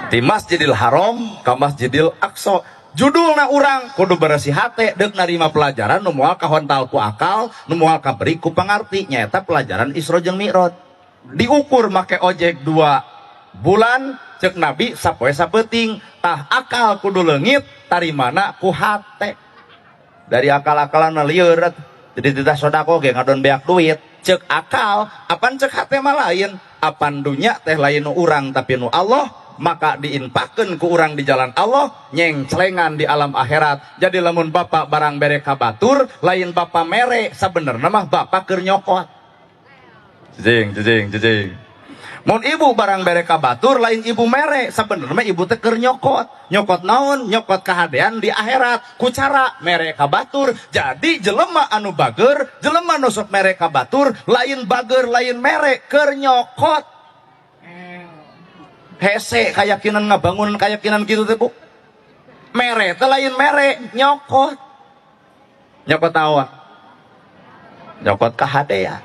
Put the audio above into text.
Di Masjidil Haram ka Masjidil Aqsa. Judulna urang kudu beresih hate deuk narima pelajaran nu moal kahontal ku akal, nu moal kaberi ku pangarti, nyaeta pelajaran Isra jeung Mi'raj. Diukur make ojek 2 bulan, cek Nabi sapoe sapeuting. Tah, akal kudu leungit, tarimana ku hate. Dari akal-akalan lieur, jadi tidak sodako ge ngadon beak duit cek akal. Apan cek hate mah lain. Apan dunya teh lain nu urang, tapi nu Allah, maka diinpakeun ku urang di jalan Allah, nyengcelengan di alam akhirat. Jadi lamun bapak barang bere ka batur, lain bapak mere, sabenerna mah bapak keur nyokot. Jeng jeng jeng. Mun ibu barang bere ka batur, lain ibu mere, sabenerna mah ibu teh keur nyokot. Nyokot naon? Nyokot kahadean di akhirat ku cara mere ka batur. Jadi jelema anu bager, jelema nu sok mere ka batur, lain bager, lain mere, keur nyokot. Hese keyakinan, ngabangun keyakinan gitu teh, Bu. Mere teh lain mere, nyokot. Nyokot naon? Nyokot kahadean.